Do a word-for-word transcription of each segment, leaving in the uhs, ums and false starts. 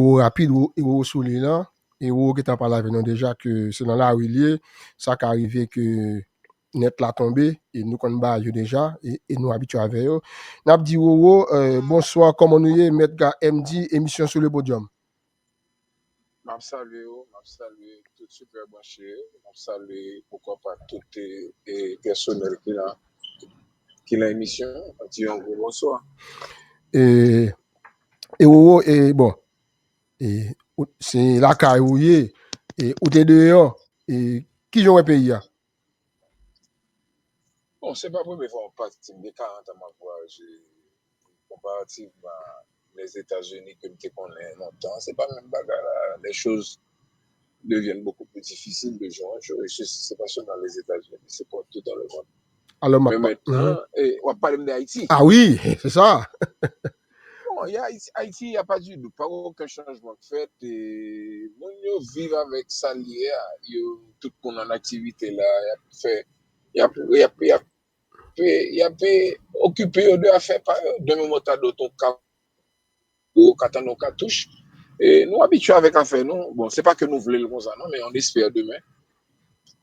Wowo rapid, Wowo sou liy lan. E Wowo gentan pale avè nou deja ke se nan lari l ye. Sa ka rive ke nèt la tonbe, e nou konn bagay yo deja, e, e nou abitye avè yo. N ap di Wowo, euh, bonswa, kòman nou ye? Mèt Ga M D, emisyon sou le podium. M ap salye w, m ap salye tout sipè branche yo, m ap salye, poukwa pa, tout, e, e, pèsonèl ki nan, ki nan emisyon an, m ap di yon gwo bonswa. E, e Wowo, e, bon, e, ou, se lakay ou ye, e, ou te deyò, e, kijan w wè peyi a? Bon, se pa premye fwa m ap pati, m gen karant an m ap vwayaje. Konparativman Lèzetazini ke m te konnen lontan, se pa menm bagay la. Les choses deviennent beaucoup plus difficiles de jour en jour. Et ceci, c'est pas seulement les États-Unis, c'est partout dans le monde. Alò, m ap Men pa- mentnan, Mhm. e, w ap pale m de Ayiti. Ah wi, se sa. Bon, y a Ayiti, Ayiti, y a pas du doute, pa gen okenn chanjman k fèt. E, moun yo viv avèk sa l ye a. Yo, tout moun an aktivite la, y ap fè, y ap, y ap, y ap, y ap okipe yo de afè pa yo. Demen mòtado ton ka ou ka tann yon katouch. E nou abitye avèk afè nou. Bon, se pa ke nou vle l konsa, non, men on espère demain.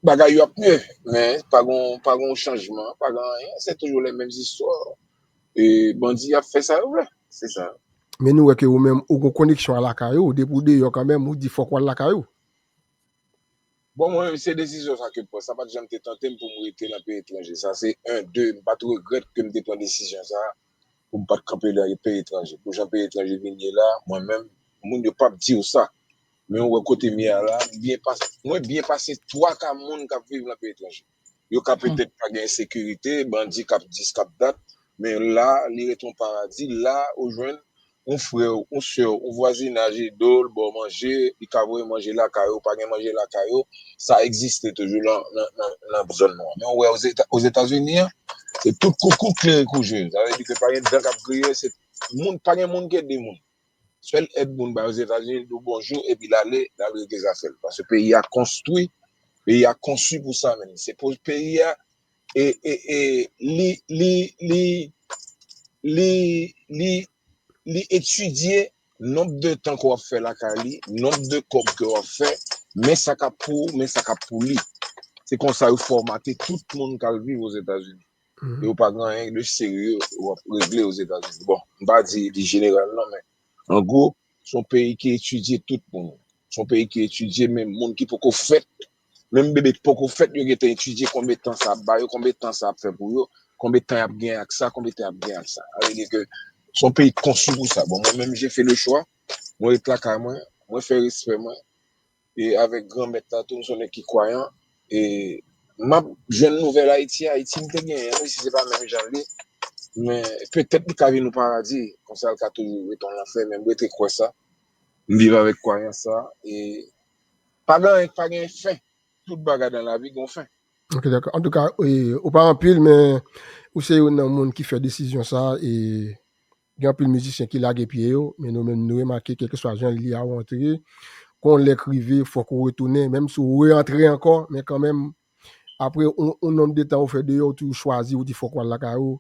Bagay yo ap mye, men pa gon, pa gon chanjman, pa gen anyen. Se toujou les mêmes histoires. E bandi ap fè sa yo vle. Se sa. Men nou wè ke ou menm, ou gon koneksyon a lakay ou, depi w deyò kanmenm, ou di fòk w al lakay ou. Bon, mwen menm, se desizyon sa ke m pran. Sa pa t janm te tante m pou m rete nan peyi etranje. Sa se en, de, m pa t regrèt ke m te pran desizyon sa pou m pa t kanpe nan peyi etranje. Pou jan peyi etranje vin ye la, mwen menm, moun yo p ap di w sa. Men w wè kote m ye a la, m byen pase, mwen byen pase twa ka moun k ap viv nan peyi etranje. Yo ka petèt pa gen ensekirite, bandi k ap dis, k ap dat, men la, li rete yon paradi. La, ou jwenn yon frè w, yon sè w, yon vwazinaj, idòl, ba w manje, li ka voye manje lakay ou, pa gen manje lakay ou, sa egziste toujou lan, lan, lan, lan zòn nou an. Men w wè Ozeta-, Ozetazini an, se tout koukou klere kou je. Sa vle di ke pa gen dan k ap griye, se moun, pa gen moun ki ede moun. Sèl èd moun bay Ozetazini, di w bonjou, epi l ale, l al regle zafè l. Paske peyi a konstwi, peyi a konstwi pou sa menm. Se pou peyi a, e, e, e, li, li, li, li, li, li etidye nonb de tan ke w ap fè lakay li, nonb de kòb ke w ap fè, men sa k ap pou ou, men sa k ap pou li. Se konsa yo fòmate tout moun k al viv Ozetazini. Mhm. E yo pa gen anyen de serye w ap regle Ozetazini. Bon, m pa di li jeneral non, men an gwo, se yon peyi ki etidye tout moun. Se yon peyi ki etidye menm moun ki poko fèt, menm bebe ki poko fèt, yo gentan etidye konbyen tan sa ap ba yo, konbyen tan sa ap fè pou yo, konbyen tan y ap genyen ak sa, konbyen tan y ap genyen ak sa. Sa vle di ke se yon peyi ki konstwi pou sa. Bon, mwen menm, j'ai fait le choix, mwen ret lakay mwen, mwen fè respè mwen, e avèk Granmèt la tou, m se yon nèg ki kwayan, e m ap jwenn nouvèl Ayiti, Ayiti m te genyen, menm si se pa menm jan l ye, men petèt li ka vin yon paradi, konsa l ka toujou ret yon lanfè, men m rete kwè sa, m viv avèk kwayans sa, e pa gen anyen k pa gen fen, tout bagay dan lavi gen yon fen. Ok, dakò. Antouka, e, ou pa anpil, men ou se youn nan moun ki fè desizyon sa, e gen anpil mizisyen ki lage pye yo, men nou menm nou remake, kèlkeswa jan li a ou antre, kon lè k rive, fòk ou retounen, menm si ou re-antre ankò, men kanmenm, apre yon, yon nonb de tan ou fè deyò, ou toujou chwazi, ou di fòk ou al lakay ou.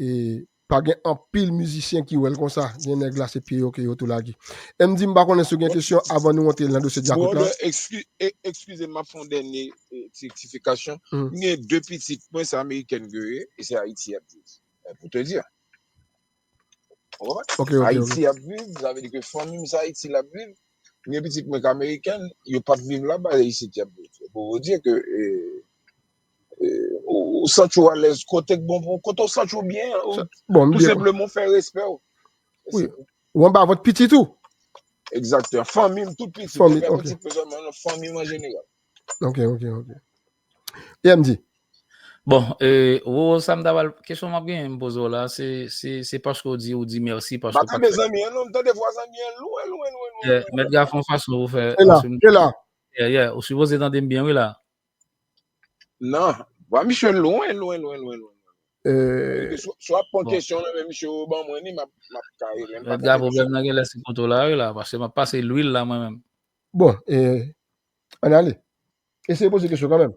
E pa gen anpil mizisyen ki wè l konsa, gen nèg la se pye yo ke yo tou lage. M D, m pa konnen si w gen kesyon avan nou antre nan dosye Djakout la. Brother, excuse, e, excuse m, m ap fè yon dènye, e, ti rektifikasyon. Hmm. M gen de pitit mwen, se amerikèn yo ye, e se Ayiti y ap viv. E, pou te di. Ou konprann? Ok, ok, ok. Ayiti y ap viv, sa vle di ke fanmi m se Ayiti l ap viv. M gen pitit mwen k amerikèn, yo p ap viv laba, se isit y ap viv. Se pou w di ke, e, e, ou, ou santi w alèz kote k bon pou, kote w santi w byen, ou, bon, m tou byen senpleman w fè respè w. Wi. Ou anba vant pitit ou? Egzakteman. Fanmi m, tout pitit. Fanmi, ok. Se pa pitit mwen sèlman, non, fanmi m an jeneral. Ok, ok, ok. E M D? Bon, e, Roro, sa m ta pral, kesyon m ap genyen m poze w la, se, se, se paske w di, ou di mèsi paske w pa t fè. M pa tande zanmi an, non, m tande vwa zanmi an lwen, lwen, lwen, lwen, lwen. Mèt Ga fè yon fason pou fè. Se la, se la. Yeah, yeah, ou sipoze tande m byen, wi, la. Non, vwa misye lwen, lwen, lwen, lwen, lwen. E, si, si w ap pran kesyon nan men misye, ou ban mwen li, m ap, m ap kare, men m pa tande misye. Mèt Ga, pwoblèm nan genlè se kote w la, wi, la, paske m ap pase lwil la, mwen menm. Bon, e, ann ale. Eseye poze kesyon kanmenm.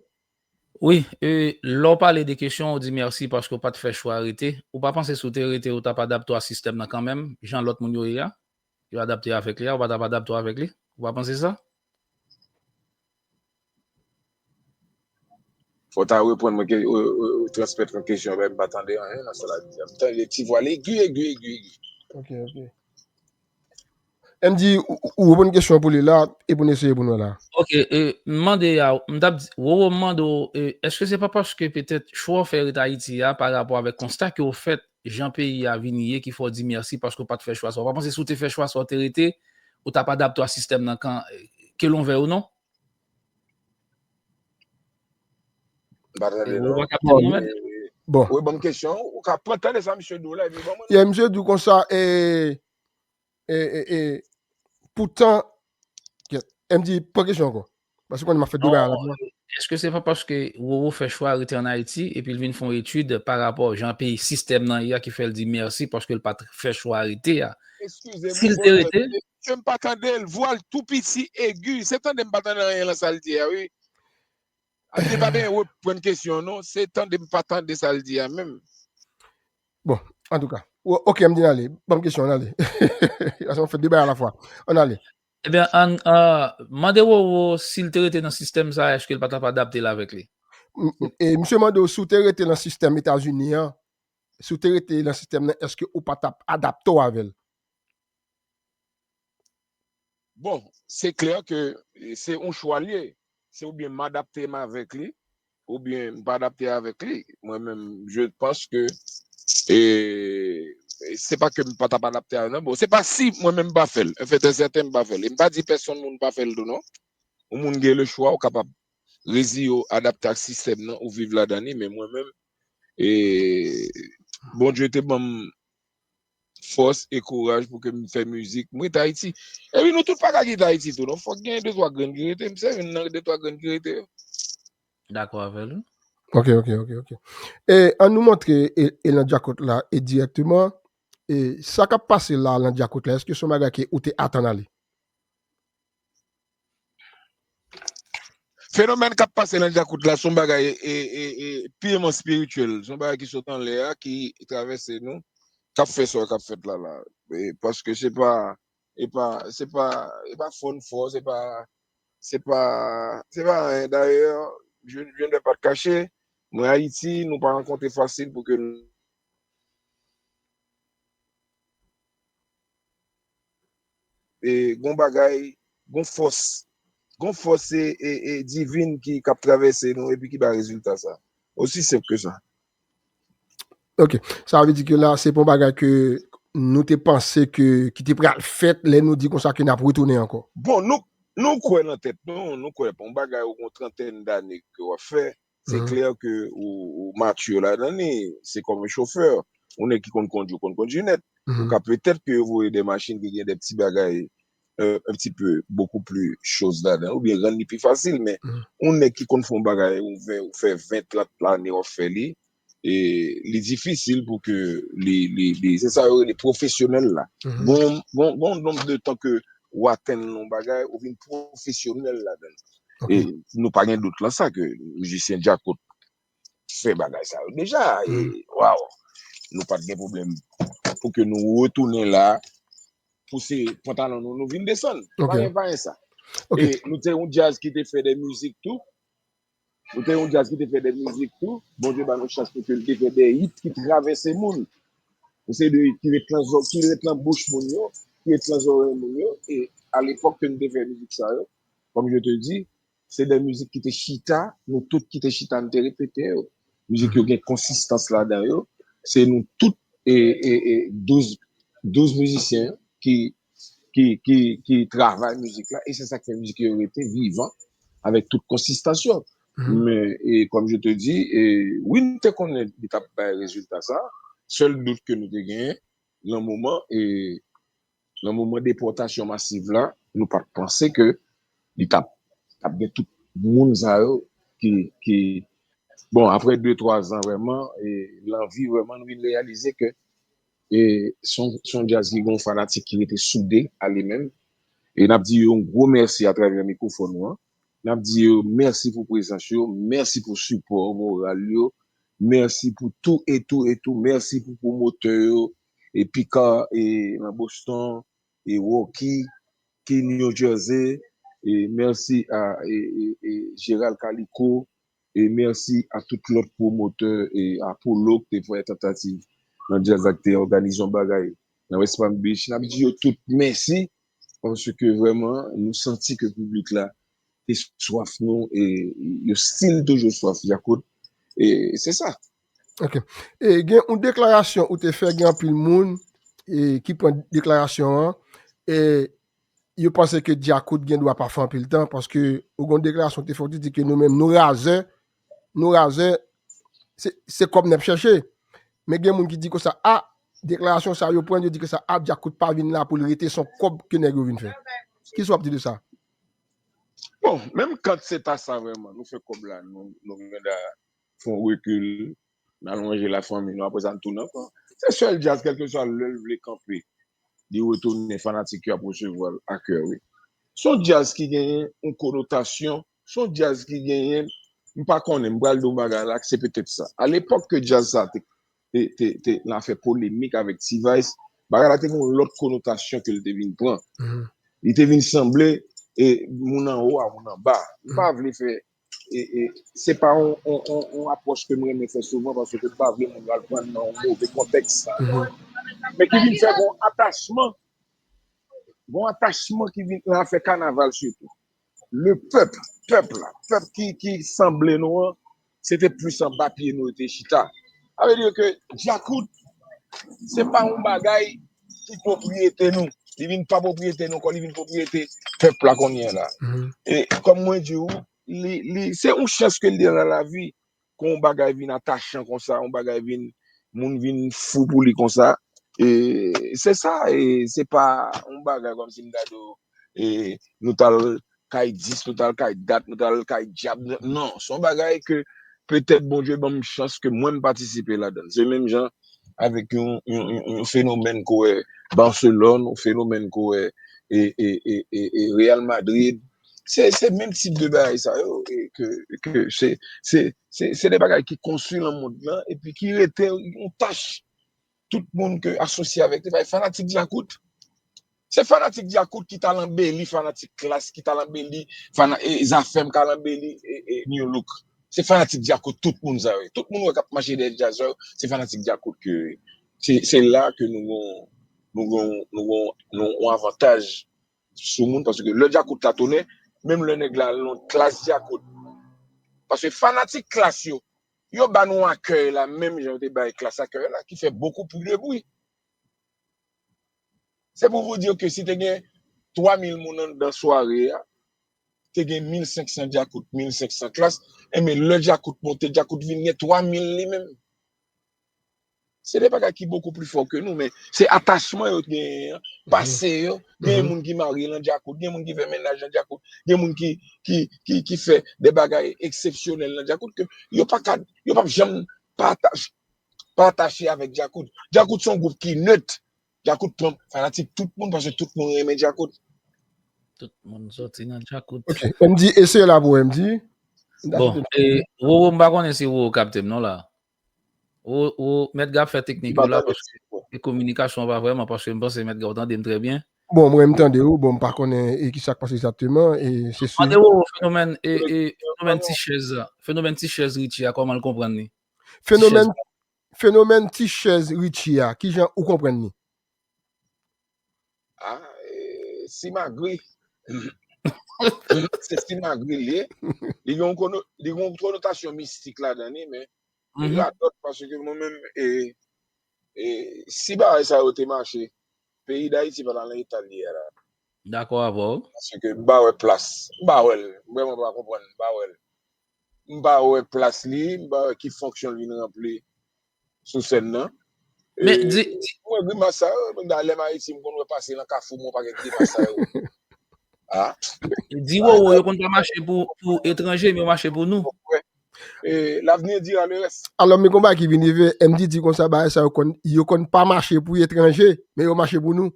Wi, e, lè w pale de kesyon, ou di mèsi paske w pa t fè chwa rete. Ou pa panse si w te rete, ou t ap adapte w a sistèm nan kanmenm, jan lòt moun yo ye a? yo adapte avèk li a, ou pa t ap adapte w avèk li? Ou pa panse sa? Fò w ta reprann mwen, ke- ou, ou, ou transmèt mwen kesyon, men m pa tande anyen nan sa l ap di a. M tande ti vwa l egi, egi, egi, egi. Ok, ok. M di, ou, ou, ou reponn kesyon pou li la, epi n eseye pou nou la. Ok, e, m mande a, m t ap di, Roro, m mande w, e, èske se pa paske petèt chwa w fè ret Ayiti a, pa rapò avèk konsta ke w fèt, jan peyi a vin ye, ki fè w di mèsi paske w pa t fè chwa sa? Ou pa panse si w te fè chwa sa, w te rete, ou t ap adapte w a sistèm nan kan, ke l ouvè ou non? M pa tande E, non. Roro pa kapte non, men. Bon. Wi, ban m kesyon. Ou ka pran tande sa, misye di w la, epi ban mwen. Yeah, misye di w konsa, e, e, e, e, poutan, kèt, M D, pran kesyon ankò. Paske konnen m ap fè de bagay la. Èske se pa paske Roro fè chwa rete an Ayiti epi l vin fè yon etid pa rapò jan peyi sistèm nan ye a ki fè l di mèsi paske l pa t fè chwa rete a? Eskize Si l te rete, Mesye, m pa tande l. Vwa l tou piti, egi. Se tande m pa tande anyen lan sa l di a, wi. Ap di pa byen reprann kesyon, non. Se tande m pa tande sa l di a menm. Bon, antouka. O- Ok, M D, n ale. Ban m kesyon, n ale. Paske m ap fè de bagay alafwa. Ann ale. Ebyen, an, ah, mande Roro si l te rete nan sistèm sa, èske l pa t ap adapte l avèk li? M- E misye mande w si w te rete nan sistèm Etazini an, si w te rete nan sistèm nan, èske ou pa t ap adapte w avè l? Bon, se klè ke e, se yon chwa l ye. Se oubyen m adapte m avèk li, oubyen m pa adapte avèk li. Mwen menm, je pense que e, se pa ke m pa t ap adapte a, non. Bon, se pa si mwen menm m pa fè l. En fait, sèten m pa fè l. E m pa di pèsonn moun pa fè l tou, non. Yon moun gen le chwa, ou kapab reziye w, adapte ak sistèm nan, ou viv ladan li, men mwen menm, e, Bondye te ban m fòs e kouraj pou ke m fè mizik. M rete Ayiti. Epi nou tout pa ka kite Ayiti tou, non. Fòk gen de twa grenn ki rete. M se youn nan de twa grenn ki rete yo. Dakò avè l, wi. Ok, ok, ok, ok. E an nou montre e, e lan djakot la, e dirèkteman, e sa k ap pase la, lan djakot la, èske se yon bagay ke ou te atann ale? Fenomèn k ap pase lan djakout la, se yon bagay e, e, e, piman espirityèl. Se yon bagay ki sot anlè a, ki travèse nou, k ap fè sa k ap fèt la, la. E, paske se pa, e pa, se pa, e pa fòn fò, se pa, se pa, se pa anyen. Dayè, je, je ne vais pas te cacher, mwen Ayiti, nou pa rankontre fasil pou ke nou e, gon bagay, gon fòs, gon fòs e, e, e divin ki, k ap travèse nou epi ki bay rezilta sa. Osi senp ke sa. Ok. Sa vle di ke la, se pa yon bagay ke nou te panse ke, ki te pral fèt lè nou di konsa ke n ap retounen ankò. Bon, nou, nou kwè nan tèt nou, nou kwè pa yon bagay ou gon trantèn dane ke w ap fè, se klè ke ou, ou mature ladan li, se kòm yon chofè, ou nèg ki konn kondui, ou konn kondui nèt. Ou ka petèt ke yo voye de machin ki gen de ti bagay, euh, un petit peu, beaucoup plus chose ladan, oubyen rann li pi fasil, men yon nèg ki konn fè yon bagay, ou fè, ou fè ven, trant lane w ap fè li, e li difisil pou ke li, li, li, se sa yo rele pwofesyonèl la. Bon, bon, bon nonb de tan ke ou atenn yon bagay, ou vin pwofesyonèl ladan. E nou pa gen dout lan sa ke mizisyen djakout fè bagay sa yo deja. E waw, nou pa t gen pwoblèm pou ke nou retounen la, pouse pantalon nou, nou vin desann. Pa gen, pa gen sa. E nou te yon djaz ki te fè de mizik tou. Nou te yon djaz ki te fè de mizik tou. Bondye ba nou chans pou ke l te fè de hit ki travèse moun. Yon seri de hit ki ret lan zò, ki ret lan bouch moun yo, ki ret lan zòrèy moun yo. E a lepòk ke nou te fè mizik sa yo, comme je te dis, se de mizik ki te chita, nou tout ki te chita, nou te repete yo. Mizik yo gen konsistans ladan yo. Se nou tout, e, e, e, douz, douz mizisyen ki, ki, ki, ki travay mizik la. E se sa k fè mizik yo rete vivan avèk tout konsistans yo. Men, e, comme je te dis, e, wi, nou te konnen li t ap bay rezilta sa. Sèl dout ke nou te genyen, lan moman, e, lan moman depòtasyon masiv la, nou pa t panse ke li t ap, t ap gen tout moun sa yo ki, ki, bon, apre de, twa zan vrèman, e, lanvi vrèman, nou vin reyalize ke, e, se yon, se yon djaz ki gen yon fanatik ki rete soude a li menm. E n ap di yo yon gwo mèsi atravè mikwofòn nou an. N ap di yo mèsi pou prezans yo, mèsi pou sipò moral yo, mèsi pou tou e tou e tou, mèsi pou pwomotè yo, e Pika, e nan Boston, e Rocky, Kenny Jersey, e mèsi a e, e, e Gérald Calico, e mèsi a tout lòt pwomotè e Apollo ki te fè tantativ nan djaz la, ki te òganize yon bagay nan West Palm Beach. N ap di yo tout mèsi, paske vrèman, nou santi ke piblik la te swaf nou, e yo still toujou swaf djakout. E se sa. Ok. E gen yon deklarasyon ou te fè, gen anpil moun e ki pran deklarasyon an, e yo panse ke djakout gen dwa pa fè anpil tan, paske ou gen yon deklarasyon ou te fè, ou te di ke nou menm, nou razè, nou razè, se, se kòb n ap chèche. Men gen moun ki di konsa, a, deklarasyon sa yo pran, yo di konsa, a, djakout pa vin la pou l rete, se yon kòb ke nèg yo vin fè. Kisa w ap di de sa? Bon, menm kan se ta sa vrèman, nou fè kòb la, nou, nou gentan fè yon rekil, n al ranje lafanmi nou, apre sa n tounen ankò. Se sèl djaz, kèlkeswa lè l vle kanpe, li retounen, fanatik yo ap resevwa l a kè, wi. Se yon djaz ki genyen yon konotasyon, se yon djaz ki genyen, m pa konnen, m pral di yon bagay la, se petèt sa. A lepòk ke djaz sa te, te, te, te nan afè polemik avèk T-Vice, bagay la te gen yon lòt konotasyon ke l te vin pran. Li te vin sanble e moun anwo a moun anba. M pa vle fè e, e, se pa yon, yon, yon, yon apwòch ke m renmen fè souvan, paske m pa vle moun yo al pran l nan yon move kontèks. Men ki vin fè gon atachman, gon atachman ki vin nan afè kanaval sitou. Le pèp, pèp la, pèp ki, ki sanble nou an, se te plis anba pye nou yo te chita. Sa vle di ke djakout, se pa yon bagay ki pwopriyete nou. Li vin pa pwopriyete nou, ankò li vin pwopriyete pèp la kounye a la. E kòm mwen di w, li, li, se yon chans ke l gen nan lavi, kon yon bagay vin atachan konsa, yon bagay vin, moun vin fou pou li konsa. E se sa, e se pa yon bagay kòmsi m ta di w, e nou t al kay dis, nou t al kay dat, nou t al kay dyab. Non, se yon bagay ke petèt Bondye ban m chans ke mwen m patisipe ladan l. Se menm jan avèk yon, yon, yon, yon fenomèn ke w wè Barcelone, yon fenomèn ke w wè e, e, e, e, e Real Madrid. Se, se menm tip de bagay sa yo, e ke, ke se, se, se, se de bagay ki konstwi nan mond lan, epi ki rete yon tach. Tout moun ke asosye avèk li, bay fanatik djakout. Se fanatik djakout ki t al anbeli fanatik Klass, ki t al anbeli fana, e, Zafèm, k al anbeli e, e, New Look. Se fanatik djakout, tout moun sa yo ye. Tout moun wè k ap mache dèyè djaz sa yo, se fanatik djakout ke yo ye. Se, se la ke nou gon, nou gon, nou gon, nou gon avantaj sou moun, paske lè djakout la tounen, menm lè nèg la al nan Klass djakout. Paske fanatik Klass yo, yo ba nou akèy la, menm jan yo te bay Klass akèy la, ki fè beaucoup plus de bruit. Se pou vous dire ke si te gen twa mil moun anndan sware a, te gen mil senk san djakout, mil senk san Klass, enben lè djakout monte, djakout vin gen twa mil li menm. Se de bagay ki beaucoup plus fort que nous, men se atachman yo genyen an, pase yo, gen moun ki marye nan djakout, gen moun ki fè mennaj nan djakout, gen moun ki, ki, ki, ki fè de bagay eksepsyonèl nan djakout, ke yo pa ka, yo p ap janm pa atache, pa atache avèk djakout. Djakout se yon gwoup ki net. Djakout pran fanatik tout moun, paske tout moun renmen djakout. Tout moun soti nan djakout. Ok, M D, eseye la pou M D. Bon, e, Roro, m pa konnen si Roro kapte m non la. Roro, Roro, Mèt Ga ap fè teknik yo la, paske e kominikasyon an pa vrèman, paske m panse Mèt Ga ou tande m trè byen. Bon, mwen m tande w, bon, m pa konnen e kisa k pase egzakteman, e se sou Tande Roro, fenomèn, e, e, fenomèn ti chèz la, fenomèn ti chèz Richie a, kòman l konprann li? Fenomèn, fenomèn ti chèz Richie a, kijan ou konprann li? Ah, e, simagri. Se simagri li ye. Li gen yon kono, li gen yon konotasyon mistik ladan li, men li radòt paske mwen menm, e, e, si bagay sa yo te mache, peyi Dayiti pa t nan eta l ye a la. Dakò avè w. Paske m pa wè plas. M pa wè l. M vrèman pa konprann. M pa wè l. M pa wè plas li, m pa wè ki fonksyon l vin ranpli sou sèn nan. Men, di, di, Mwen, grimas sa yo, mwen, lè m Ayiti, m konn wè pase nan kafou, mwen, pa gen grimas sa yo. Ah. Di Roro, yo konn pa mache pou, pou etranje, men yo mache pou nou. E, l'avenir dira le reste. Alò, men konba ki vin rive, M D di konsa, bagay sa yo konn, yo konn pa mache pou etranje, men yo mache pou nou.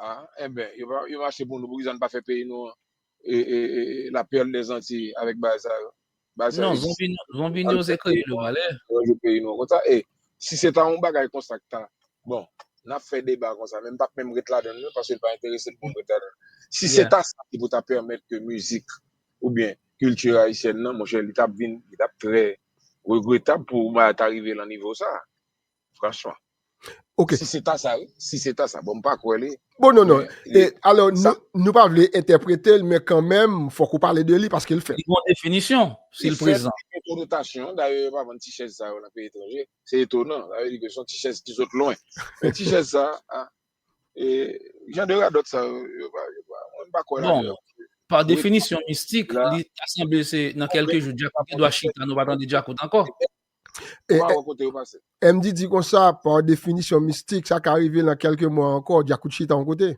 Ah, enben, yo, pa- yo mache pou nou, poukisa n pa fè peyi nou an, e, e, e, la perle des Antilles avèk bagay sa yo? Bagay sa Non, yo zonbi, zonbi yo se kreyòl yo pale. Yo jwe peyi nou konsa. E si se ta yon bagay konsa k ta, bon, n ap fè deba konsa, men m p ap menm ret ladan l non, paske l pa enterese m pou m ret ladan l. Si se ta sa ki pou ta pèmèt ke mizik oubyen kilti ayisyèn nan, monchè, li t ap vin, li t ap trè regretab pou bagay ta rive nan nivo sa, franchman. Ok. Si se ta sa, wi. Si se ta sa. Bon, m pa kwè li. Bon, non, non. E, alò, nou, nou pa vle entèprete l, men kanmenm, fòk ou pale de li paske l fèt. Li gon definisyon, si l prezan. Li fèt, li gen konotasyon. Dayè, yo pa vann ti chèz sa yo nan peyi etranje. Se etonan. Sa vle di ke se yon ti chèz ki sot lwen. Men ti chèz sa, a, e, jan de radòt sa yo, yo pa, yo pa, mwen m pa kwè ladan yo. Pa definisyon mistik, li ta sanble se nan kèlke jou, djakout gen dwa chita, nou pa tande djakout ankò. Ou pa wè kote yo pase. M D di konsa, pa definisyon mistik, sa ka rive nan kèlke mwa ankò, djakout chita yon kote.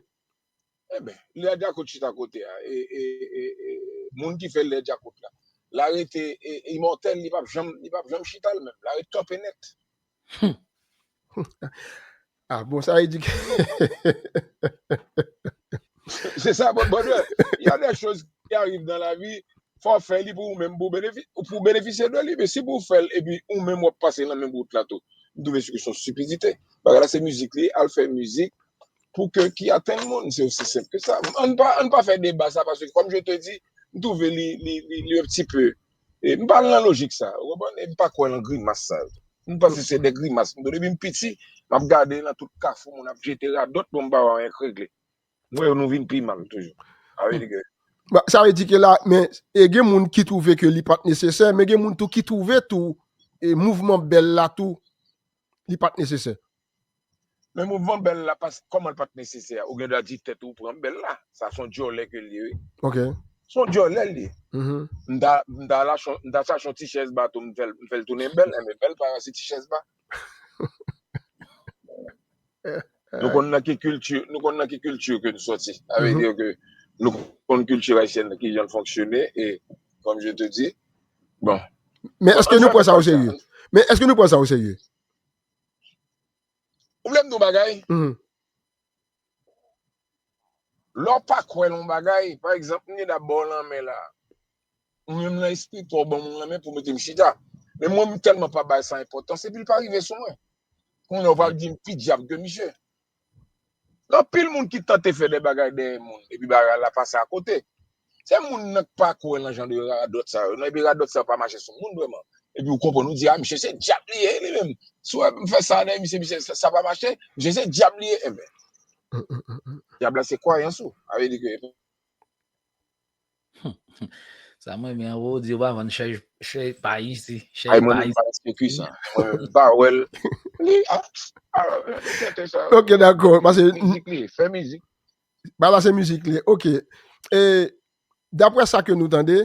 Enben, lè djakout chita kote a, e, e, e, e, moun ki fè lè djakout la, l a rete e, imòtèl, li p ap janm, li p ap janm chita l menm, l a ret kanpe nèt. Ah bon, sa vle di ke Se sa, bon, bon, il y a des choses qui arrivent dans la vie, fò w fè li pou ou menm, pou w benefisye de li. Men si pou w fè l, epi ou menm w ap pase nan menm wout la tou, m twouve se yon stipidite. Bagay la se mizik li, al fè mizik pou ke ki atenn moun, se osi senp ke sa. Ann pa, ann pa fè deba sa, paske, comme je te dis, m twouve li, li, li, li un petit peu, e, m pa nan lojik sa, ou konprann? E m pa kwè nan grimas sa yo. M panse se de grimas. M, depi m piti, m ap gade nan tout kafou, moun ap jete radòt, bon, m pa wè anyen k regle. M wè nou vin pi mal toujou. Sa vle di ke Sa vle di ke la, men e gen moun ki twouve ke li pa t nesesè, men gen moun tou ki twouve tou e mouvman bèl la tou, li pa t nesesè. Men mouvman bèl la, pas, kòman l pa t nesesè? Ou gen dwa di tèt ou pran bèl la. Sa se yon djòlè ke l ye, wi. Ok. Se yon djòlè l ye. M ta, m ta chache yon ti chèz ba tou, m fè l, m fè l tounen bèl, enben bèl pa rasi ti chèz ba. Nou konn nan ki kilti, nou konn nan ki kilti ke nou sòti. Sa vle di ke nou konn kilti ayisyèn nan, ki jan l fonksyone, e, comme je te dis, bon. Men èske nou pran sa o serye? Men èske nou pran sa o serye? Ou vle m di w bagay? Lè w pa kwè nan yon bagay, pa egzanp, m gen dwa ba w lanmen la. Ou menm nan espri pa w ban m yon lanmen pou mete m chita. Men mwen, m tèlman pa bay sa enpòtans, epi l pa rive sou mwen. Kounye a, w pral di m pi dyab ke misye. Gen anpil moun ki tante fè de bagay dèyè moun, epi bagay la pase akote. Se moun nan k pa kwè nan jan de radòt sa yo, non, epi radòt sa yo pa mache sou moun vrèman. Epi ou konprann, ou di, a, misye se dyab li ye, li menm. Si w wè m fè sa dèyè misye, misye, sa, sa pa mache, misye se dyab li ye, enben. Dyab la se kwayans ou. Sa vle di ke Sa mwen renmen an, ou di yo pa vann chèz, chèz pa isi, chèz pa isi. Ay, mwen menm pa respekte sa. Mwen menm pa wè l. Li, a, a, tenten sa. Ok, dakò. Paske mizik li, fè mizik. Bagay la se mizik li. Ok. E, daprè sa ke nou tande,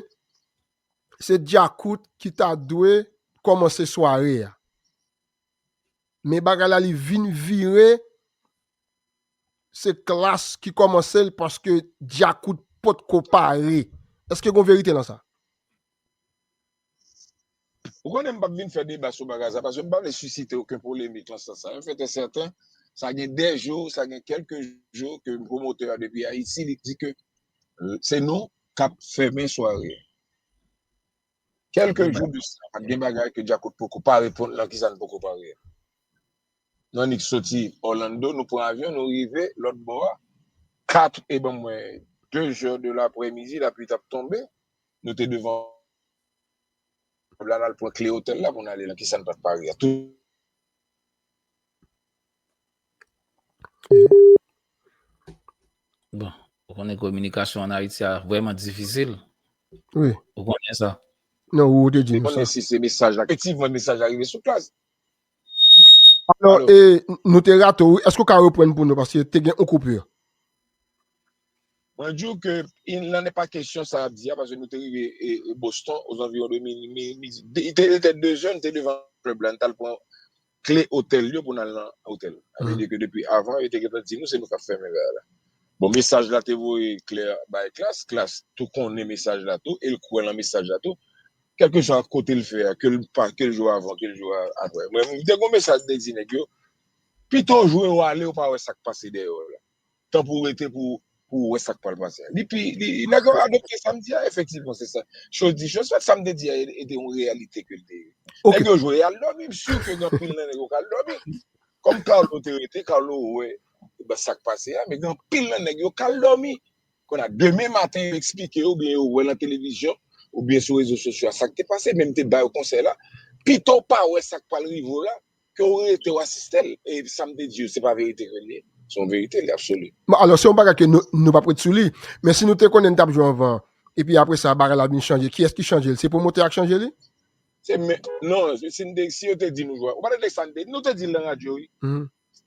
se Djakout ki ta dwe kòmanse sware a. Men bagay la li vin vire, se Klass ki kòmanse l paske Djakout potko pare. Èske gon verite nan sa? Ou konnen m p ap vin fè deba sou bagay sa, paske m pa vle sisite okenn polemik nan sans sa. Yon fèt e sèten, sa gen de jou, sa gen kèlke jou ke pwomotè a depi Ayiti, li di ke, euh, se nou k ap fèmen sware a. Kèlke jou de sa, pa t gen bagay ke Djakout poko pa reponn lan kisa n poko pare a. Nou annik soti Orlando, nou pran avyon, nou rive lòt bò a. Kat, e ban mwen, de zè de laprèmidi, lapli t ap tonbe. Nou te devan la, n al pran kle otèl la pou n ale lan kisa n pa t pare a. Tout Bon, ou konnen kominikasyon ann Ayiti a vrèman difisil. Wi. Ou konnen sa. Non, ou te di nou sa. Si se mesaj la, efektivman, mesaj la rive sou Klass. Alò, e, nou te rate w, èske w ka reprann pou nou, paske te gen yon koupi? Mwen di w ke il n'en est pas question sa ap di a, paske nou te rive e, e Boston aux environs de midi, midi, de, il était, il était deux heures, nou te devan klèb la, nou t al pran kle otèl yo pou n al nan otèl. Sa vle di ke depi avan, yo te gentan di nou se nou k ap fèmen bagay la. Bon, mesaj la te voye klè bay Klass, Klass tou konnen mesaj la tou, e l kwè lan mesaj la tou. Kèlkeswa kote l fè a, ke l pa, ke l jwe avan, ke l jwe apre. Mwen, m te gon mesaj m te di nèg yo, pito w jwe w ale, w pa wè sa k pase dèyè w la. Tan pou w rete pou, pou w wè sa k pral pase a. Li pi, li, nèg yo adopte sa m di a, efektivman, se sa. Chose dit, chose faite, sa m te di a, e, e te yon reyalite ke l te ye. Nèg yo jwe, y al dòmi, m si ke gen anpil nan nèg yo k al dòmi. Kòm Carlo te rete, Carlo wè, e ben, sa k pase a, men gen anpil nan nèg yo k al dòmi. Kounye a, demen maten, yo eksplike yo, oubyen yo wè nan televizyon, oubyen sou rezo sosyo a, sa k te pase, men m te ba yo konsèy la. Pito w pa wè sa k pral rive w la, ke w rete w asiste l. E sa m te di yo, se pa verite ke l ye. Se yon verite, li absoli. Bon, alò, se yon bagay ke nou, nou p ap ret sou li. Men si nou te konnen n t ap jwe anvan, epi apre sa, bagay la vin chanje, kiyès ki chanje l? Se pwomotè a k chanje li? Se men, non, si n te, si yo te di nou jwe, ou pa tande sa n te, nou te di l nan radyo, wi.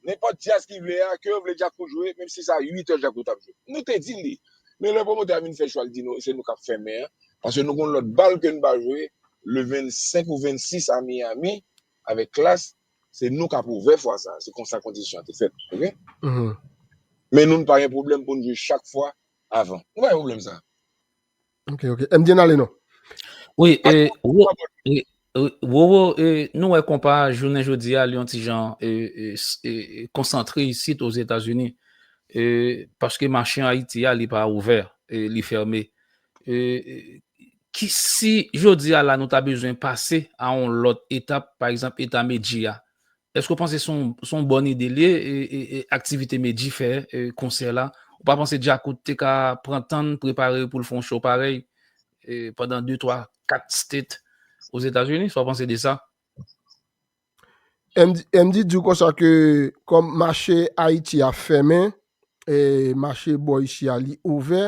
Nenpòt djaz ki vle a, ke yo vle Djakout jwe, menm si sa uit è Djakout ap jwe. Nou te di li. Men lè pwomotè a vin fè chwa, l di nou, se nou k ap fèmen an. Paske nou gon lòt bal ke n pa jwe, le vennsenk ou vennsis a Miami, avèk Klass, se nou k ap ouvè fwa sa. Se konsa kondisyon an te fèt, oke? Men nou, n pa gen pwoblèm pou n jwe chak fwa avan. Nou pa gen pwoblèm sa. Ok, ok. M D, n ale non. Wi, e, Wo, e, e, Wowo, e, nou wè konpa jounen jodi a, li yon ti jan, e, e, s- e, e, konsantre isit Ozetazini. E, paske mache Ayiti a, li pa ouvè, e, li fèmen. E, e, ki, si jodi a la, nou ta bezwen pase a yon lòt etap, pa egzanp, eta Medji a, èske w panse se yon, se yon bòn ide li ye, e, e, e, aktivite Medji fè, e, konsè la? Ou pa panse Djakout te ka pran tan l prepare pou l fè yon show parèy, e, pandan de, twa, kat state Ozetazini? Sa w panse de sa? M D, M D di w konsa ke kòm mache Ayiti a fèmen, e mache bò isi a li ouvè,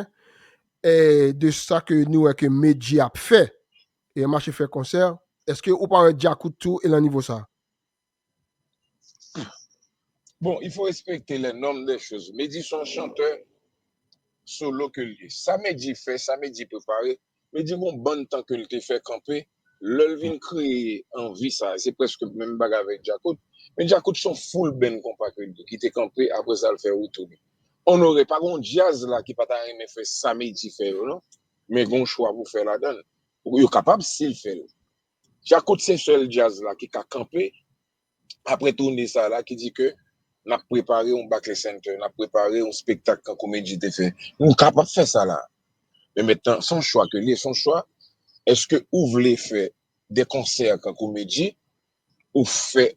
e de sa ke nou wè ke Medji ap fè, e mache fè konsè, èske ou pa wè Djakout tou e lan nivo sa? Bon, il faut respecter les normes des choses. Medji se yon chantè solo ke l ye. Sa Medji fè, sa Medji prepare, Medji gon bann tan ke l te fè kanpe, lè l vin kreye anvi sa, se prèske menm bagay avèk Djakout. Men Djakout se yon full band konpa ke l ye, ki te kanpe, apre sa l fè retounen. Onore, pa gon djaz la ki pa ta renmen fè sa Medji fè yo, non. Men gon chwa pou fè ladan l. Yo kapab si l fè l. Djakout se sèl djaz la ki ka kanpe, apre toune sa la, ki di ke n ap prepare yon Barclays Center, n ap prepare yon spektak kankou Medji te fè. Nou kapab fè sa la. Men mentnan, se yon chwa ke l ye, se yon chwa. Èske ou vle fè de konsè kankou Medji, ou fè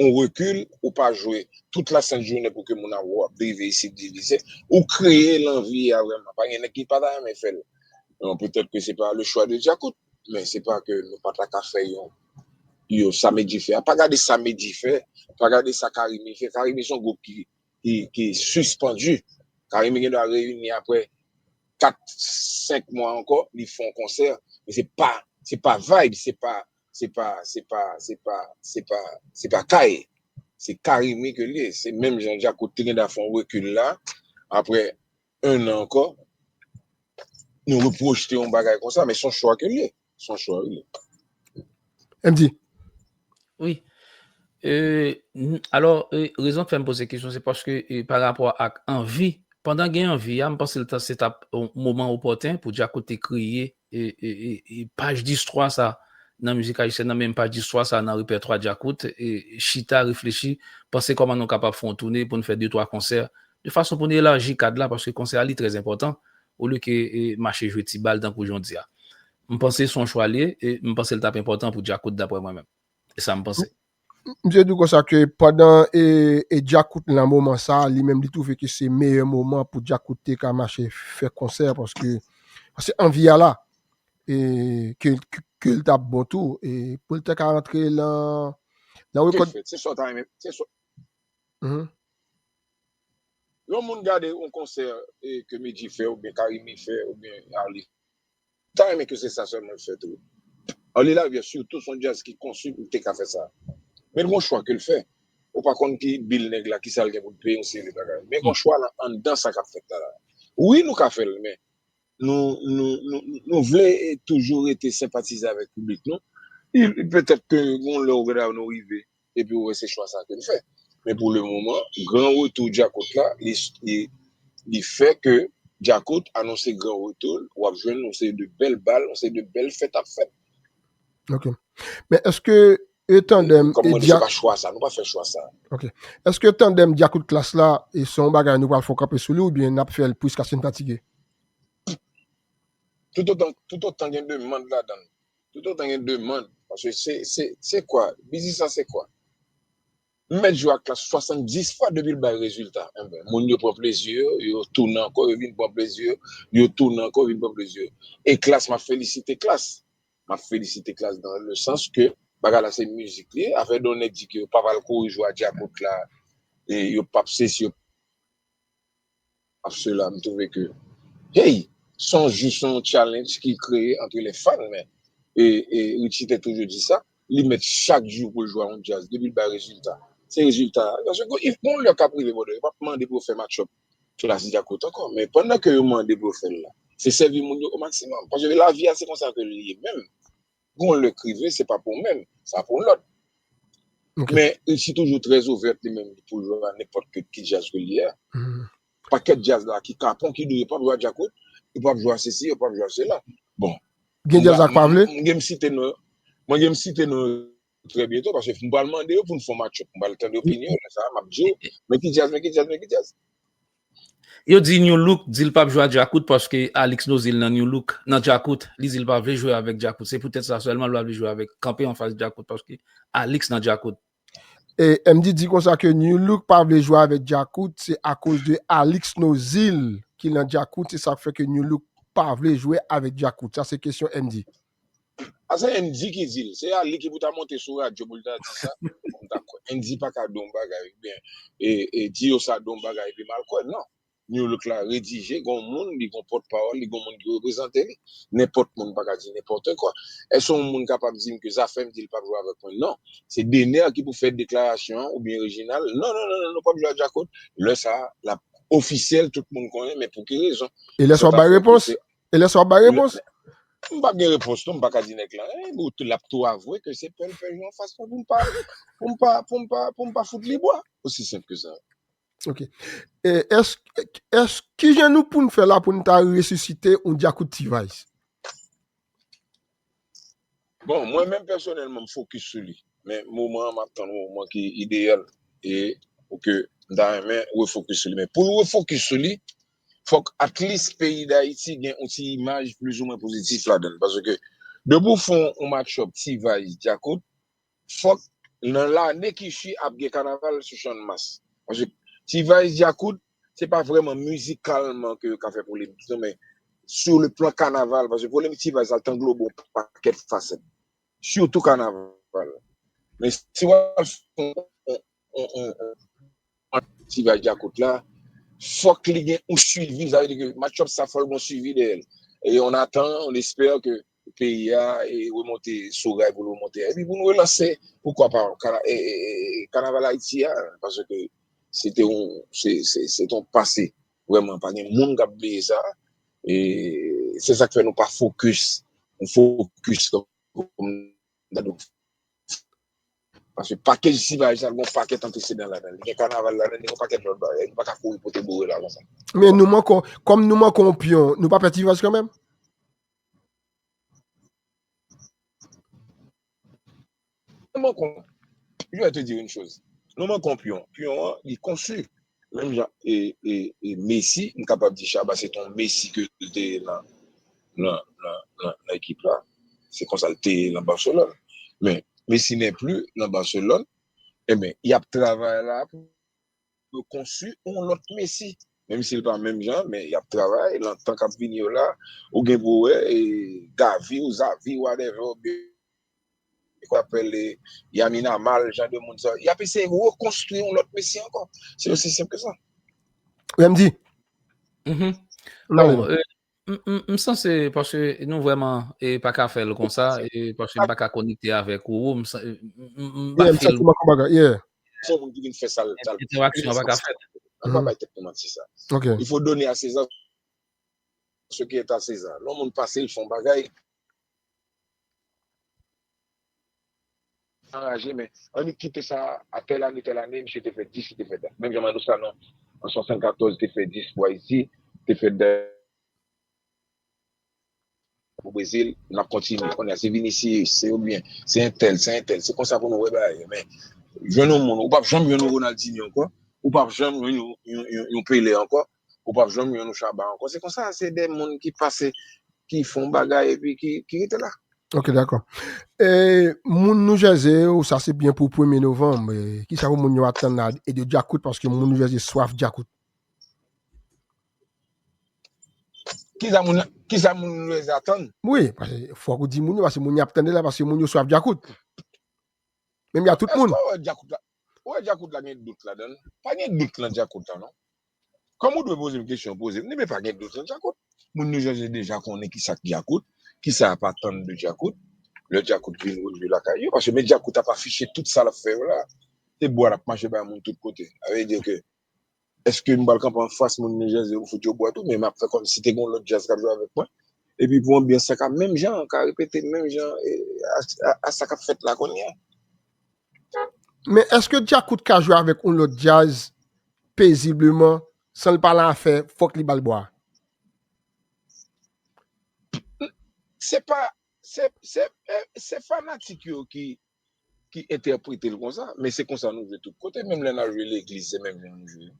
yon rekil, ou pa jwe tout la sent jounen pou ke moun ap wè w ap drive isit, drive isit, ou kreye lanvi a vrèman. Pa gen nèg ki pa ta renmen fè l. Bon, petèt ke se pa le chwa de Djakout, men se pa ke nou pa ta ka fè yon, yo, sa Medji fè a. Pa gade sa Medji fè, pa gade sa Karimi fè. Karimi se yon gwoup ki, ki, ki sispandi. Karimi gen dwa reyini apre kat, senk mwa ankò, li fè yon konsè, men se pa, se pa vibe, se pa, se pa, se pa, se pa, se pa, se pa kay. Se Karimi ke l ye. Se menm jan Djakout te gen dwa fè yon rekil la, apre en an ankò, nou repwojte yon bagay konsa, men se yon chwa ke l ye. Se yon chwa, wi. M D. Wi. E, n- alò, e, rezon k fè m poze kesyon, se paske, e, pa rapò ak anvi, pandan gen anvi a, m panse l ta, se t ap yon moman opòten pou Djakout te kreye, e, e, e, e paj distwa sa nan mizik ayisyèn nan, menm paj distwa sa nan repètwa Djakout, e, chita, reflechi, panse kòman nou kapab fè yon toune pou n fè de, twa konsè, de fason pou n elaji kad la, paske konsè a li trè enpòtan, olye ke, e, mache jwe ti bal tankou jan w di a. M panse se yon chwa l ye, e m panse l t ap enpòtan pou Djakout, daprè mwen menm. E sa m panse. Misye di konsa ke pandan e, e Djakout nan moman sa, li menm li twouve ke se meyè moman pou Djakout te ka mache fè konsè, paske, paske anvi a la, e ke, ke, ke l t ap bon tou, e pou l te ka rantre lan, lan rekòd. Se sa w ta renmen, se sa. Lè yon moun gade yon konsè, e, ke Medji fè, oubyen Karimi fè, oubyen Arly, ta renmen ke se sa sèlman l fè tou. Arly Lavière, sitou, se yon djaz ki konsi pou l te ka fè sa. Men l gon chwa ke l fè. Ou pa konn ki bil nèg la, kisa l gen pou l peye, yon seri de bagay. Men gon chwa lan anndan sa k ap fèt la. Wi, nou ka fè l, men nou, nou, nou, nou vle toujou rete senpatize avèk piblik nou. Petèt ke gon lè ou gen nou rive, epi ou wè se chwa sa ke l fè. Men pou le moman, gran retou Djakout la, li, li, li fè ke Djakout anonse gran retou l, w ap jwenn yon seri de bèl bal, yon seri de bèl fèt ap fèt. Ok. Men èske e tandèm Kòm e mwen di, se Dja- pa chwa sa, nou pa fè chwa sa. Ok. Èske tandèm Djakout Klass la, e se yon bagay nou pral fè kanpe sou li, oubyen n ap fè l jiskaske n fatige? Toutotan, toutotan gen demann ladan l. Toutotan gen demann. Paske se, se, se kwa? Biznis la se kwa? M mèt jwe ak Klass swasanndis fwa depi l bay rezilta. Enben, moun yo pran plezi yo, yo tounen ankò, yo vin pran plezi yo, yo tounen ankò, yo vin pran plezi yo. E Klass, m ap felisite Klass. M ap felisite Klass dans le sens que bagay la se mizik li ye. Afè de yon nèg di ke yo p ap al kouri jwe a Djakout la, e yo p ap sesi, yo p ap sela, m twouve ke, hey, se yon, jis yon challenge ki kreye entre les fans, men, e, e Richie te toujou di sa, li mèt chak jou pou l jwe a yon djaz, depi l bay rezilta. Se rezilta a. Paske gon, gon lè k ap rive, brother, yo p ap mande pou yo fè match up Klass Djakout ankò. Men pandan ke yo mande pou yo fè l la, se sèvi moun yo o maksimòm. Paske lavi a, se konsa ke l ye menm. Gon lè k rive, se pa pou ou menm, sa pou lòt. Men Richie toujou trè ouvè li menm pou l jwe a nenpòt ki, ki djaz ke l ye a. Pakèt djaz la ki kapon, ki dou, yo p ap jwe a Djakout, yo p ap jwe a sesi, yo p ap jwe a sela. Bon. Gen djaz la k pa vle? Mwen gen m site non, mwen gen m site non trè byento, paske m pral mande yo pou n fè yon match up, m pral tande opinyon yo, lè sa a, m ap di yo, men ki djaz, men ki djaz, men ki djaz. Yo di New Look di l p ap jwe a Djakout paske Alix Nozil nan New Look, nan Djakout, li di l pa vle jwe avèk Djakout. Se poutèt sa sèlman l pa vle jwe avèk, kanpe anfas Djakout paske Alix nan Djakout. E M D di konsa ke New Look pa vle jwe avèk Djakout, se akoz de Alix Nozil ki nan Djakout, se sa k fè ke New Look pa vle jwe avèk Djakout. Sa se kesyon M D. A se Andy ki di l. Se a li ki pou ta monte sou radyo pou l ta di sa. Pou m ta kwè. Andy pa ka di yon bagay oubyen e, e di yo sa di yon bagay epi m al kwè. Non. New Look la redije, gon moun, li gon pòtpawòl, li gon moun ki reprezante li. Nenpòt moun pa ka di nenpòt kwa. Èske yon moun kapab di m ke Zafèm di l p ap jwe avèk mwen? Non. Se Dener ki pou fè deklarasyon an oubyen Reginald. Non, non, non, non, non, p ap jwe a Djakout. Lè sa a, l ap ofisyèl, tout moun konnen, men pou ki rezon? E lè sa w bay repons? E lè sa w ap bay repons? M p ap gen repons non, m pa ka di nèg la. Eh, bon, l ap tou avwe ke se pè l fè jwe anfas mwen pou m pa, pou m pa, pou m pa, pou m pa fout li bwa. Osi senp ke sa. Ok. E èske, èske, kijan nou pou n fè la pou n ta resisite yon Djakout T-Vice? Bon, mwen menm pèsonèlman, m fokis sou li. Men moman an, m ap tann yon moman ki ideyal e pou ke m ta renmen refokis sou li. Men pou n refokis sou li, fòk at least peyi Dayiti gen yon ti imaj plizoumwen pozitif ladan l. Paske depi w fè yon match up T-Vice Djakout, fòk nan lane ki swi ap gen kanaval sou Channmas. Paske T-Vice Djakout, se pa vrèman mizikalman ke yo ka fè polemik non, men sou le plan kanaval, paske polemik T-Vice la, l t anglobe yon pakèt fasèt. Sitou kanaval. Men si w al fè yon, yon, yon, yon, yon T-Vice Djakout la, fòk li gen yon swivi, sa vle di ke match up sa fòk l gen yon swivi dèyè l. E on attend, on espère que peyi a e remonte sou ray pou l remonte. Epi pou n relanse, poukwa pa, kana, e, e, e, Kanaval Ayiti a, paske se te yon, se, se, se te yon pase. Vrèman, pa gen moun k ap bliye sa. E se sa k fè nou pa fokis. Nou fokis kòm, kòm, paske pakèj T-Vice sa, gon pakèt antesedan ladan l. Li gen kanaval ladan l, li gen pakèt lòt bagay. Nou pa ka kouri pote boure la konsa. Men nou manke, kòm nou manke yon pyon, nou pa pè T-Vice kanmenm? Nou manke, je vais te dire une chose. Nou manke yon pyon. Pyon an, li konstwi. Menm jan e, e, e Messi, m kapab di Shabba se te yon Messi ke l te ye nan, nan, nan, nan, nan ekip la. Se konsa l te ye nan Barcelone. Men Messi n'est plus nan Barcelone. Enben, y ap travay la pou yo konstwi yon lòt Messi. Menm si l pa menm jan, men y ap travay. Nan tan k ap vini yo la, ou gen pou wè, e, Gavi ou Xavi, whatever, oubyen, kwa apèl, e, Lamine Yamal, jan de moun sa. Y ap eseye rekonstwi yon lòt Messi ankò. Se osi senp ke sa. Remdi. Bon, e, m, m, m sanse, paske nou vrèman, e, pa ka fè l konsa, e, paske m pa ka konekte avèk ou, m, sa- m, m, m pa feel Yeah. Se yon moun ki vin fè sa l, sa l. Entèraksyon an pa ka fèt. An pa bay tèt nou manti sa. Ok. Il faut donner à César ce qui est à César. Lè yon moun pase, l fè yon bagay, anraje, men annik kite sa a tèl ane, tèl ane, misye te fè dis, li te fè dat. Menm jan Manoussa nan, an swasannkatòz, te fè dis pou Ayiti, te fè dat pou Brezil, n ap kontinye. Kounye a, se Vinicius, se oubyen, se entèl, se entèl. Se konsa pou nou wè bagay yo. Men, jwenn yon moun, ou p ap janm jwenn yon Ronaldinho ankò, ou p ap janm jwenn yon, yon, yon, yon Pelé ankò, ou p ap janm jwenn yon Shabba ankò. Se konsa, se de moun ki pase, ki fè yon bagay epi ki, ki rete la. Ok, dakò. E, moun New Jersey yo, sa se byen pou premye novanm. E, kisa pou moun yo atann la e de djakout, paske moun New Jersey swaf djakout. Kisa moun, kisa moun New Jersey atann? Wi, paske fòk ou di moun yo, paske moun yo ap tande la, paske moun yo swaf djakout. Menm y a tout moun. Èske w wè djakout la? Ou wè djakout la gen dout ladan l? Pa gen dout nan djakout la, non. Kòm ou dwe poze m kesyon, poze m li, men pa gen dout nan djakout. Moun New Jersey deja konnen kisa k djakout, kisa y ap atann de djakout. Lè djakout vin rive lakay yo, paske men djakout ap afiche tout sa l ap fè yo la. Se bwa l ap mache bay moun tout kote. Sa vle di ke èske m pral kanpe anfas moun New Jersey pou fout yo bwa tou, men m ap fè kòmsi te gen yon lòt djaz k ap jwe avèk mwen. Epi pou anbyans sa ka menm jan, ka repete menm jan e, a, a, a sa k ap fèt la kounye a. Men èske djakout ka jwe avèk yon lòt djaz pezibleman san l pa lan afè fòk li ba l bwa? Se pa se se eh, se fanatik yo ki ki entèprete l konsa, men se konsa nou jwe tout kote, menm lè n al jwe legliz se menm jan nou jwe.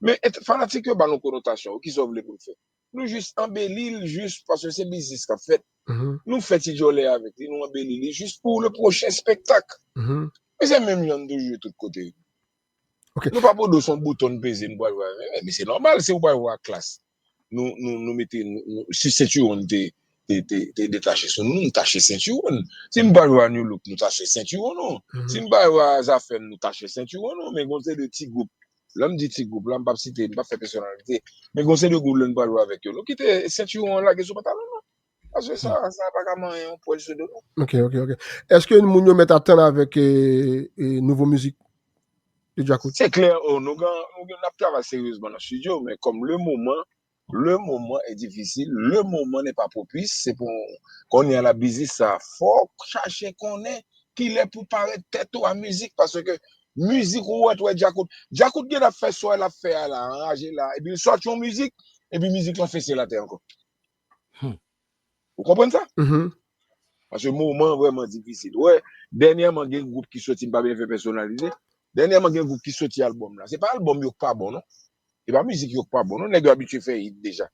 Men et- fanatik yo ba nou konotasyon, kisa w vle pou l fè? Nou jis anbeli l jis paske se biznis k ap fèt. Mhm, Nou fè ti djòlè avèk li, nou anbeli li jis pou le pwochen espektak. mhm. Men se menm jan n toujou jwe tout kote. Ok. Nou pa podo son bouton n peze n pral jwe avè men, men se nòmal si ou pral jwe ak klas. Nou nou nou mete nou, nou, si sentiwon n te te te te detache sou nou, nou tache sentiwon n. Si n pral jwe a New Look, nou tache sentiwon nou. Mhm. Si n pral jwe a Zafèm, nou tache sentiwon nou. Men gon se de ti gwoup. Lè m di ti gwoup la, m p ap site, m p ap fè pèsonalite. Men gon se de gwoup lè n pral jwe avèk yo, nou kite sentiwon an lage sou pantalon nou. Paske sa sa pa ka manyen yon pwèl sou do nou. Ok, ok, ok. Èske moun yo mèt atann avèk e, e, nouvo mizik de Djakout? Se klè, oh, nou gen nou gen n ap travay seryezman nan estidyo, men kòm le moman le moman est difficile, le moman n'est pas propice, se pou kounye a la biznis sa, fòk chache konnen kilè pou parèt tèt ou a mizik, paske mizik ou wè, wè Djakout. Djakout gen ap fè sa l ap fè a la, anraje la, epi l sòti yon mizik, epi mizik lan fese l atè ankò. Hmm. Ou konprann sa? Mhm. Paske moman vrèman difisil. Wè, dènyèman gen gwoup ki soti, m pa byen fè pèsonalize. Dènyèman gen gwoup ki soti albòm la. Se pa albòm yo k pa bon non. Se pa mizik yo k pa bon non. Nèg yo abitye fè hit deja.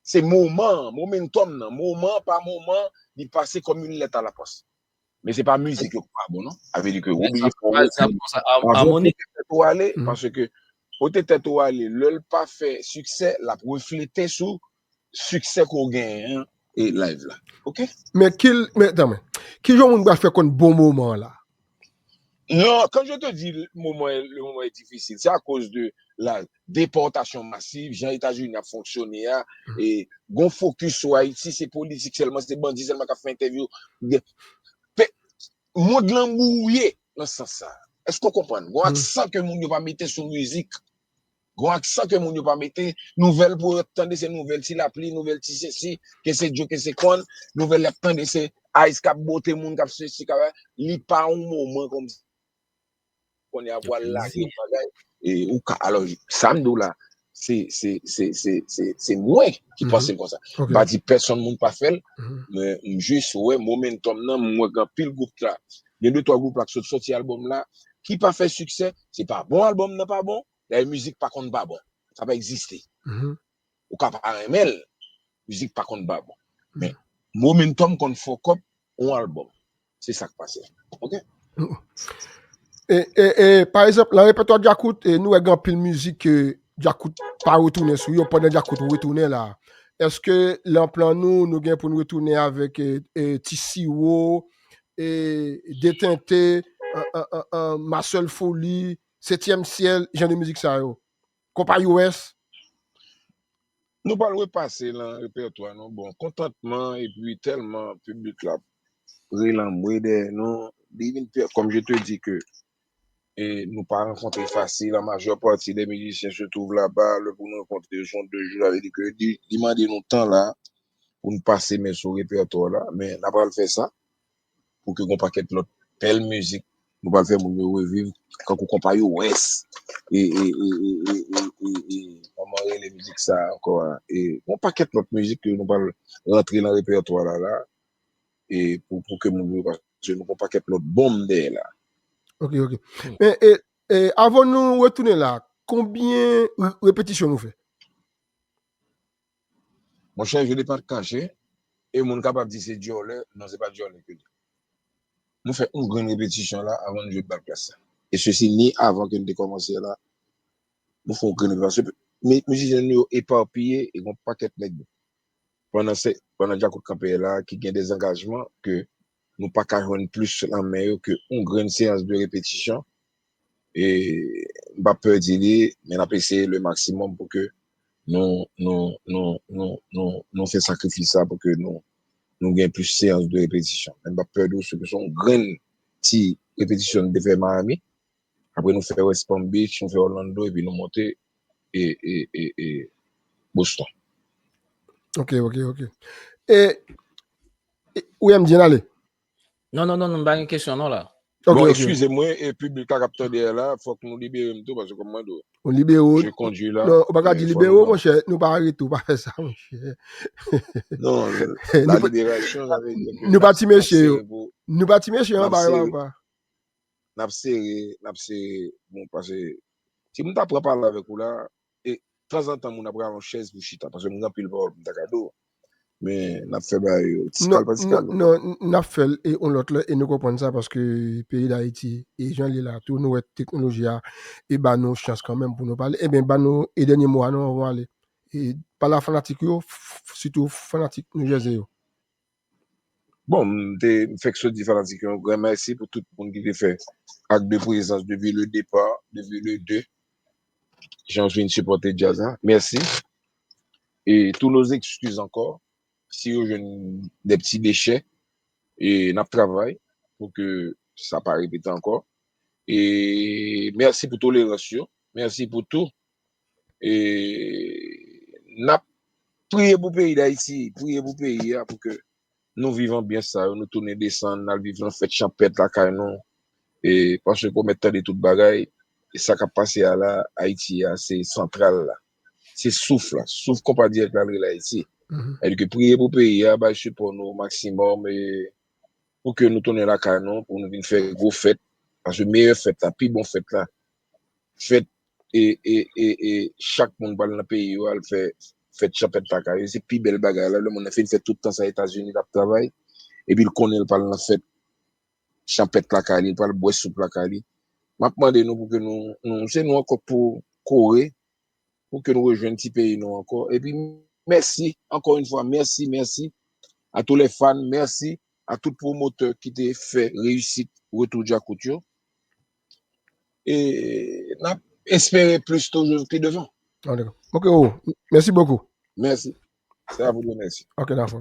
Se moman, momentum nan. Moman pa moman, li pase kòm yon lèt a la pòs. Men se pa mizik yo k pa bon non. Sa vle di ke ou oblije fè yon retounen. Avan ou pote tèt ou ale, paske pote tèt ou ale, lè l pa fè siksè, l ap reflete sou siksè ke w genyen an e live la. Ok? Men ki men tanmen, ki jan moun pral fè konn bon moman an la? Non, quand je te dis le moment, le moment est difficile, c'est à cause de la déportation massive, jan Etazini ap fonksyone a, e gon fokis sou Ayiti, se politik sèlman, se bandi sèlman k ap fè entèvyou. Mond lan bwouye nan sans sa. Èske w konprann? Gon aksan ke moun yo pa mete sou mizik. Gon aksan ke moun yo pa mete. Nouvèl pou yo tande se nouvèl ti lapli, nouvèl ti sesi, ke se djo, ke se kòn. Nouvèl y ap tande se Ice k ap bote moun, k ap sesi, k ap li pa yon moman kòm kounye a pou al lage yon bagay. E ou ka, alò, sa m di w la, se se se se se se mwen ki panse l konsa. M pa di pèsonn moun pa fè l, men m jis wè momentum nan, m wè gen anpil gwoup la, gen de twa gwoup la k sot soti albòm la, ki pa fè siksè, se pa bon albòm nan pa bon, dayè mizik pa konn pa bon. Sa pa egziste. Ou ka pa renmen l, mizik pa konn pa bon. Men momentum konn fuck up yon albòm. Se sa k pase. Ok? E, e, e, pa egzanp, nan repètwa Djakout, e, nou wè gen anpil mizik ke Djakout pa retounen sou yo, pandan Djakout retounen la. Èske nan plan nou, nou gen pou nou retounen avèk e, e, Ti Siwo, e, Detente, an, an, an, an, Ma Seule Folie, Septième Ciel, jan de mizik sa yo? Konpa U S? Nou pral repase nan repètwa nou. Bon, kontantman epi tèlman piblik la relanmwe dèyè nou, li vin pè, comme je te dis que e nou pa rankontre fasil, la majeure partie des musiciens se trouvent là-bas, lè pou nou rankontre yo se yon de jou, sa vle di ke li, li mande nou tan la pou n pase men sou repètwa la, men n ap pral fè sa pou ke gon pakèt lòt bèl mizik nou pral fè moun yo reviv, kankou konpa U S, e, e, e, e, e, e, e, kòman rele mizik sa ankò a? E, gon pakèt lòt mizik ke nou pral rantre nan repètwa la, la, e pou, pou ke moun yo, paske nou gon pakèt lòt bonm dèyè la. Ok, ok. Men, e, e, avan nou retounen la, konbyen re- repetisyon nou fè? Monchè, je ne vais pas te cacher, E moun kapab di se dyòlè, non, se pa dyòlè ke li. Nou fè yon grenn repetisyon la avan nou jwe bal plas la. E sesi ni avan ke nou te kòmanse la, nou fè yon grenn repetisyon. Paske mi- mizisyen nou yo epapiye e gon pakèt nèg pandan se pandan Djakout kanpe la ki gen de zangajman ke nou pa ka jwenn plis nan men yo ke yon grenn seyans de repetisyon. E m pa pè di li, men n ap eseye le maksimòm pou ke nou nou nou nou nou nou fè sakrifis sa pou ke nou nou gen plis seyans de repetisyon. Men m pa pè di w se yon grenn ti repetisyon nou te fè Miami. Apre nou fè West Palm Beach, nou fè Orlando epi nou monte e e e e Boston. Ok, ok, ok. E, e wi, M J, n ale. Non, non, non, non, m pa gen kesyon non la. Ok, bon, ok. Eskize mwen, e piblik la k ap tande la, fòk nou libere m tou, paske kòm mwen dwe. Ou libere w. Je kondui la. Non, ou pa ka di libere w, monchè. Nou pa arete w, pa fè sa, monchè. Non, la liberasyon, sa vle di ke nou pa ti mesye yo. Nou pa ti mesye yo, pa pa. N ap sere, n ap sere, bon, paske si m ta pran pale avèk ou la, e tanzantan moun ap rale yon chèz pou chita, paske m gen anpil pawòl pou m ta ka di w. Men n ap fè bagay yo ti kal pa ti kal. Non, n ap fè l e yon lòt lè e nou konprann sa paske peyi Dayiti e jan li la tou nou wè teknoloji a e ba nou chans kanmenm pou nou pale. Ebyen ba nou e dènye mo a nou anvan ale. E pale a fanatik yo, sitou fanatik New Jersey yo. Bon, m te m fèk sot di fanatik yo yon gran mèsi pou tout moun ki te fè ak de prezans depi le départ, depi le deux. Jan yo vin sipòte djaz la. Mèsi. E tous nos excuses encore. Si yo jwenn de pti dechè, e n ap travay pou ke sa pa repete ankò. E mèsi pou tolerans yo. Mèsi pou tou. E n ap priye pou peyi Dayiti, priye pou peyi a pou ke nou viv anbyans sa yo, nou tounen desann, n al viv nan fèt chanpèt lakay nou. E paske ou mèt tande tout bagay, e sa k ap pase a la, Ayiti a, se santral la. Se souf la, souf konpa dirèk la l rele Ayiti. Sètadi ke priye pou peyi a, bay sipò nou maksimòm e pou ke nou tounen lakay nou, pou nou vin fè gwo fèt. Paske meyè fèt la, pi bon fèt la, fèt e e e e chak moun pral nan peyi yo al fè fèt chanpèt lakay yo. Se pi bèl bagay la. Lè moun nan fin fè tout tan sa Etazini l ap travay, epi l konnen l pral nan fèt chanpèt lakay li, l pral bwè soup lakay li. M ap mande nou pou ke nou, nou se nou ankò pou kore pou ke nou rejwenn ti peyi nou ankò. Epi mèsi, ankò yon fwa, mèsi, mèsi a tous les fans, mèsi a tout pwomotè ki te fè reyisit retou Djakout yo. E n ap espere plis toujou pi devan. Ok, oh, mèsi bokou. Mèsi. Se a pou nou, mèsi. Ok, dakò.